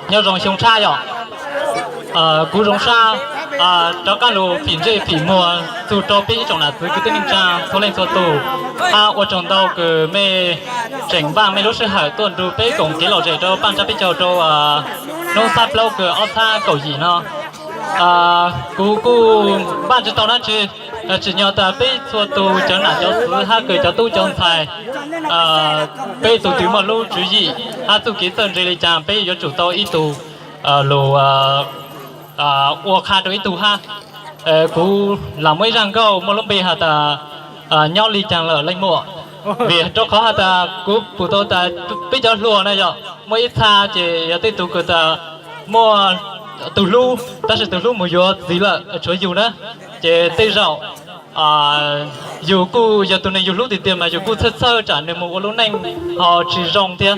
Nyob zoo xyoo tshaj yom. Kuv Zoo Sab rov qab los phim ntsej phim muag txug rau peb ib tsoom nam txiv kwv tij neej tsa txhua leej txhua tus, ua tsaug ntau kws mej tseem npaj mej lub sij hawm tuaj nrug peb koom kev lom zem rau paj ntsab peb caug rau hnub xab plaub kws ob txhab kaum yim no. Kuv kuj npaj tsi tau dab tsi, tsim nyog tas peb txhua tus cov nam cov txiv hab kws cov tub cov ntxhais, peb tug twg muaj lub tswv yim hab txuj kev txawj ntse li cas peb yuav tsum tau ib tug lug ua qha rau ib tug hab. Kuv lam muaj ib zaj nkauj muaj lub npe has tas nyob li caag lawm leej muam, vim rau qhov has tas kuv pum tau tas peb cov hluas na yom, muaj ib txha ces yog tej tug kws tas muaj tug hlub tab sis tug hlub mus yuav txiv lawm tshuav yug na, ces tej zaum yug kuj yog tug neeg yug hlub tiag tiag mas yug kuj txhawj txhawj tsam nws mus ua lub neej ho tsis zoo thiab,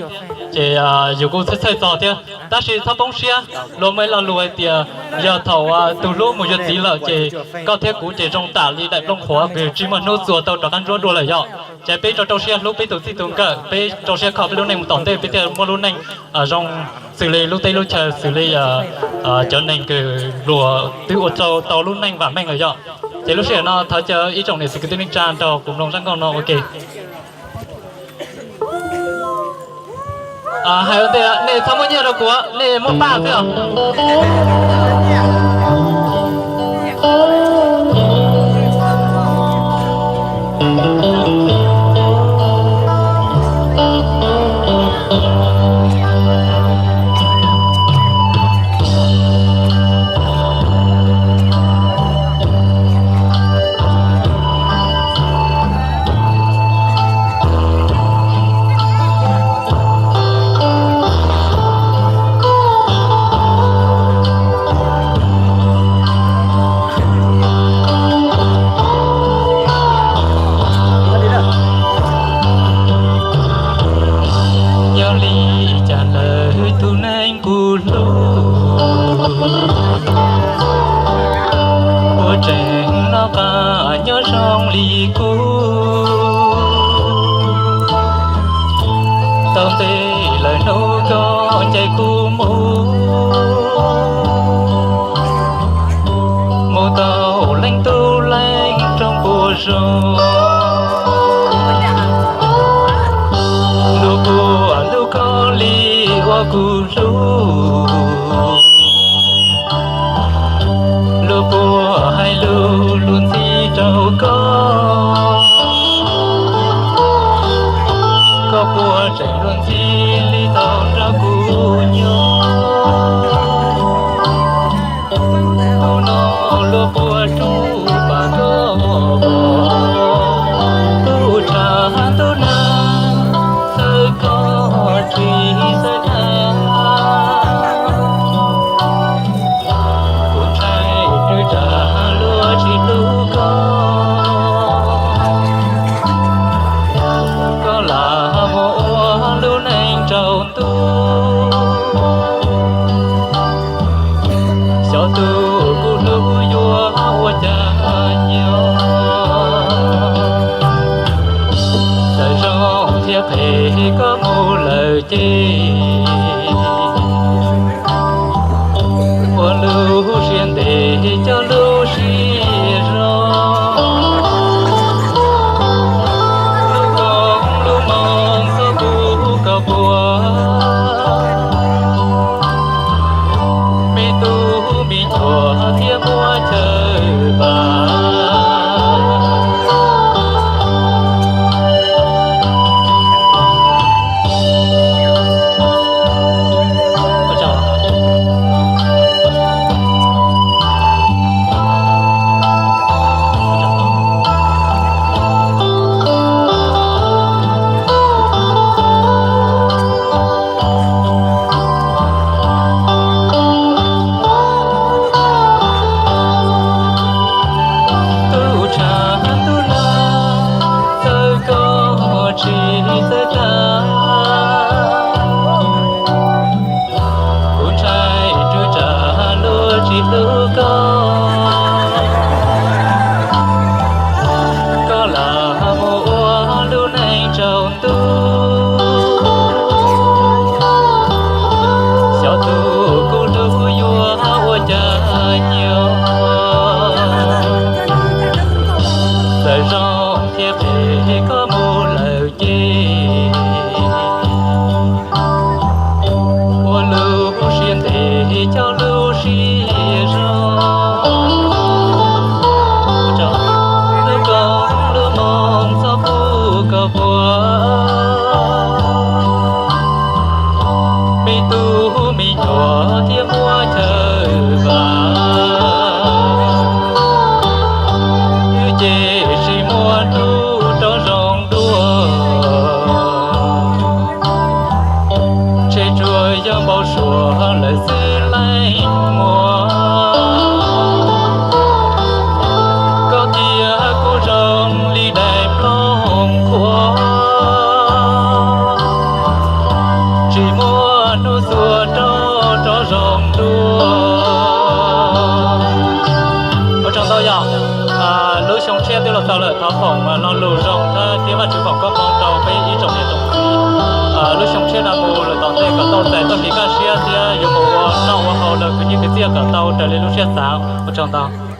ces yug kuj txhawj txhawj txog thiab. Tab sis txhob poob siab, luag muaj ib lo lus hais tias yog thaum tug hlub mus yuav txiv lawm ces koj thiab kuv ces zoo tam li daim nplooj qhuav kws tsis muaj hnub txuas tau rov qab ntsuab dua lawm yom. Ces peb rau rau siab hlub peb tus txij tus nkawm, peb rau siab kho peb lub neej mus tom ntej peb thiaj muaj lub neej zoo xws li lub teb lub chaw xws li cov neeg kws luag twb ua tau lub neej vam meej lawm yom. Ces lub sij hawm no thov caw ib tsoom niam txiv kwv tij neej tsa nrog kuv mloog zaj nkauj no ua ke. Hais ua ntej nej txhob muab nyiaj rau kuv, nej muab paj xwb os. Yog li cas lawm tus neeg kuv hlub, puas tseem noj qab nyob zoo li kuv? Tau ntev lawm hnub koj ncaim kuv mus, mus tau leej tub leej rooj puas zoo. Luag puas hlub koj li uas kuv hlub, luag puas hais lus luag ntxhi rau koj, koj puas tseem luag ntxhi li thaum nrog kuv nyob? Hnub no luag puas rub pam koj, tub tshav tub nag xawv koj tsis xawv tag. Kuv ntshai nws tsam luag tsis hlub koj, koj lam mus ua lub neej tsaus ntuj. Xyov tus kuv hlub yuav ua cas nyob. Txawm zoo thiab phem koj mus lawm ces ua lub siab ntev coj lub siab zoo. Lub koob lub hmoov txhob pub koj puas, me tub me nyuam thiab muab chaw pab. Tau lawm, thov foom lo lus zoo thiab Vajtswv foom koob hmoov rau peb ib tsoom niam tsoom txiv. Lub xyoo tshiab no mus lawm tom ntej kom tau txais txoj kev kaj siab thiab yuav mus ua noj ua haus los kwv tij kwv tij kom tau raws li lub siab xav. Ua tsaug ntau.